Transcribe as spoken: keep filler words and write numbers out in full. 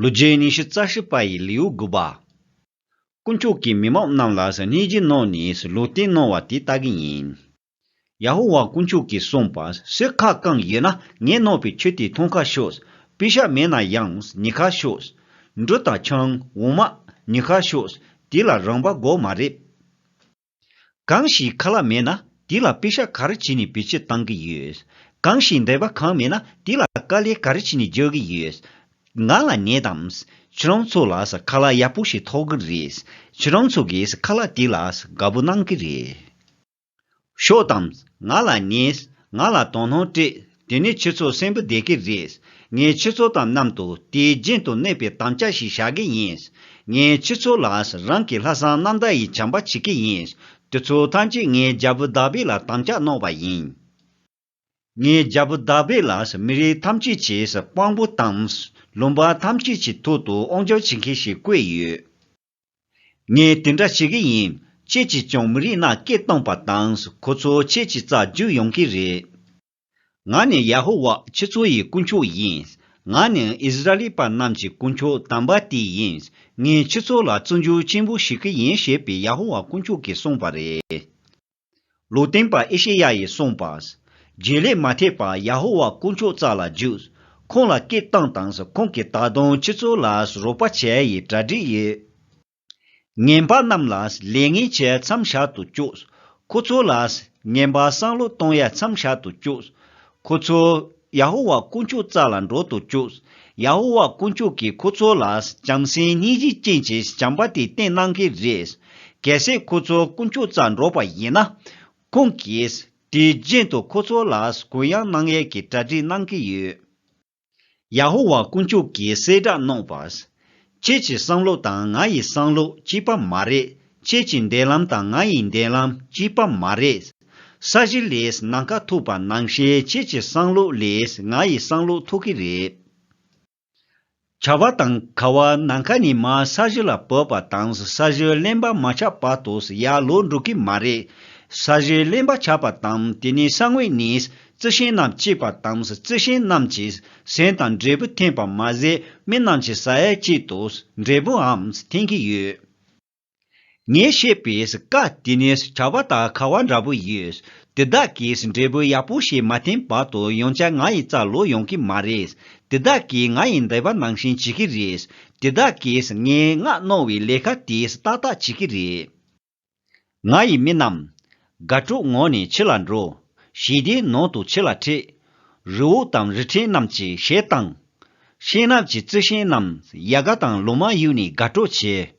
ལོ་རྒྱུས་ཉི་ཤུ་རྩ་བཞི་པ་ཡི་ལེའུ་དགུ་པ། དཀོན་མཆོག་གིས་མི་མང་རྣམས་ལ་སྙིང་རྗེ་གནང་ནས་ལུང་བསྟན་གནང་བ་དེ་ལྟ་གི་ཡིན། ཡ་ཧོ་ཝཱ་དཀོན་མཆོག་གིས་གསུངས་པ། སུ་ཁ་བསྐངས་ཡོད་ན་ངས་གནང་བའི་ཆུ་དེ་འཐུང་ཁ་ཤོག་པེ་ཤག་མེད་ན་ཡང་ཉོ་ཁ་ཤོག་འབྲུ་དང་ཆང་འོ་མ་ཉོ་ཁ་ཤོག་དེ་ལ་རིན་པ་དགོས་མ་རེད། གང་ཞིག་ཁ་ལག་མེད་ན་དེ་ལ་པེ་ཤག་ག་རེ་བྱས་ནས་བེད་སྤྱོད་གཏང་གི་ཡོད། གང་ཞིག་འདོད་པ་གང་མེད་ན་དེ་ལ་དཀའ་ལས་ག་རེ་བྱས་ནས་རྒྱག་གི་ཡོད། ང་ལ་ཉན་དང་། ཁྱེད་རང་ཚོ་ལ་ཁ་ལག་ཡག་པོ་ཞིག་ཐོབ་གི་རེད། ཁྱེད་རང་ཚོ་གིས་ཁ་ལག་དེ་ལ་དགའ་པོ་གནང་གི་རེད། ཤོག་དང་། ང་ལ་ཉན། ང་ལ་དོ་སྣང་སྤྲད། དེ་ནས་ཁྱེད་ཚོ་གསོན་པོ་བསྡད་ཀྱི་རེད། ངས་ཁྱེད་ཚོ་དང་མཉམ་དུ་དུས་རྒྱུན་དུ་གནས་པའི་དམ་བཅའ་ཞིག་བཞག་གི་ཡིན། ངས་ཁྱེད་ཚོ་ལ་རང་གི་ལྷག་བསམ་རྣམ་དག་ཡི་བྱམས་པ་བྱེད་ཀྱི་ཡིན། དེ་ཚོ་ཐམས་ཅད་ངའི་རྒྱལ་པོ་དཱ་བིད་ལ་དམ་བཅའ་གནང་བ་ཡིན། ངའི་རྒྱལ་པོ་དཱ་བིད་ལ་མི་རིགས་ཐམས་ཅད་ཀྱི་དཔང་པོ་དང་། ལུང་པ་ཐམས་ཅད་ཀྱི་ཐོག་ཏུ་དབང་སྒྱུར་བྱེད་མཁན་ཞིག་བསྐོས་ཡོད། ངས་དེ་འདྲ་བྱེད་ཀྱི་ཡིན། ཁྱེད་ཀྱིས་ཀྱང་མི་རིགས་རྣམས་སྐད་བཏང་པ་དང་། ཁོ་ཚོ་ཁྱེད་ཀྱི་རྩར་རྒྱུགས་ཡོང་གི་རེད། ང་ནི་ཡ་ཧོ་ཝཱ་ཁྱེད་ཚོ་ཡི་དཀོན་མཆོག་ཡིན། ང་ནི་ཨིསི་ར་ཨེལ་པ་རྣམས་ཀྱི་དཀོན་མཆོག་དམ་པ་དེ་ཡིན། ངས་ཁྱེད་ཚོ་ལ་བརྩི་འཇོག་ཆེན་པོ་ཞུ་གི་ཡིན་ཞེས་པའི་ཡ་ཧོ་ཝཱ་དཀོན་མཆོག་གིས་གསུངས་པ་རེད། ལུང་སྟོན་པ་ཨེ་ཤེ་ཡ་ཡིས་གསུངས་པ། བརྗེད་ལས་མ་ཐེག་པར་ཡ་ཧོ་ཝཱ་དཀོན་མཆོག་རྩ་ལ་རྒྱུགས། ཁོང་ལ་སྐད་བཏང་དང་། ཁོང་གིས་ད་དུང་ཁྱེད་ཚོ་ལ་རོགས་པ་བྱེད་ཡའི་གྲ་སྒྲིག་ཡོད། ངན་པ་རྣམས་ལ་ལས་ངན་བྱེད་མཚམས་བཞག་ཏུ་བཅུག་ཁོ་ཚོ་ལ་ངན་པ་བསམ་བློ་གཏོང་ཡ་མཚམས་བཞག་ཏུ་བཅུག་ཁོ་ཚོ་ཡ་ཧོ་ཝཱ་དཀོན་མཆོག་རྩ་ལ་འགྲོ་དུ་བཅུག་ཡ་ཧོ་ཝཱ་དཀོན་མཆོག་གིས་ཁོ་ཚོ་ལ་བྱམས་སེམས་སྙིང་རྗེ་ཅན་གྱི་བྱམས་པ་དེ་བསྟན་གནང་གི་རེད། གལ་སྲིད་ཁོ་ཚོ་དཀོན་མཆོག་རྩར་འགྲོ་བ་ཡིན་ན། ཁོང་གིས་དུས་རྒྱུན་དུ་ཁོ་ཚོ་ལ་གུ་ཡངས་གནང་ཡས་ཀྱི་གྲ་སྒྲིག་གནང་གི་ཡོད། ཡ་ཧོ་ཝཱ་དཀོན་མཆོག་གིས་གསལ་བསྒྲགས་གནང་བ། ཁྱེད་ཀྱི་བསམ་བློ་དང་ང་ཡི་བསམ་བློ་གཅིག་པ་མ་རེད། ཁྱེད་ཀྱི་འདོད་ལམ་དང་ང་ཡི་འདོད་ལམ་གཅིག་པ་མ་རེད། ས་གཞི་ལས་ནམ་མཁའ་མཐོ་བ་ནང་བཞིན་ཁྱེད་ཀྱི་བསམ་བློ་ལས་ང་ཡི་བསམ་བློ་མཐོ་གི་རེད། བྱ་བ་དང་ཁ་བ་ནམ་མཁའ་ནས་མར་ས་གཞི་ལ་བབས་པ་དང་། ས་གཞི་རློན་པ་མ་ཆགས་བར་དུ་ཡར་ལོག་འགྲོ་གི་མ་རེད། ས་གཞི་རློན་པ་ཆགས་པ་དང་། དེ་ནས་ས་ངོས་ནས་རྩི་ཤིང་རྣམས་སྐྱེས་པ་དང་། རྩི་ཤིང་རྣམས་ཀྱིས་ཟན་དང་འབྲས་བུ་འཐེན་པ་མ་ཟད། མི་རྣམས་ཀྱིས་ཟ་ཡས་ཆེད་དུ་འབྲས་བུའམ་འཐེན་གྱི་ཡོད། ངས་བཤད་པའི་བཀའ་དེ་ནི་བྱ་བ་དང་ཁ་བ་འདྲ་པོ་ཡོད། དེ་དག་གིས་འབྲས་བུ་ཡག་པོ་ཞིག་མ་འཐེན་བར་དུ་ཡང་བསྐྱར་ང་ཡི་རྩར་ལོག་ཡོང་གི་མ་རེད། དེ་དག་གིས་ང་ཡི་འདོད་པ་ནང་བཞིན་བྱེད་ཀྱི་རེད། དེ་དག་གིས་ངས་མངགས་གནང་བའི་ལས་ཀ་དེ་ཏག་ཏག་བྱེད་ཀྱི་རེད། ང་ཡི་མི་རྣམས། དགའ་སྤྲོའི་ངང་ནས་ཕྱི་ལ་འགྲོ། ཞི་བདེའི་ནང་དུ་ཕྱི་ལ་ཁྲིད། རི་བོ་དང་རི་ཕྲན་རྣམས་ཀྱིས་གཞས་གཏོང་། ཤིང་རྣམས་ཀྱི་རྩི་ཤིང་རྣམས་ཡལ་ག་དང་ལོ་མ་གཡུགས་ནས་དགའ་སྤྲོ་བྱེད།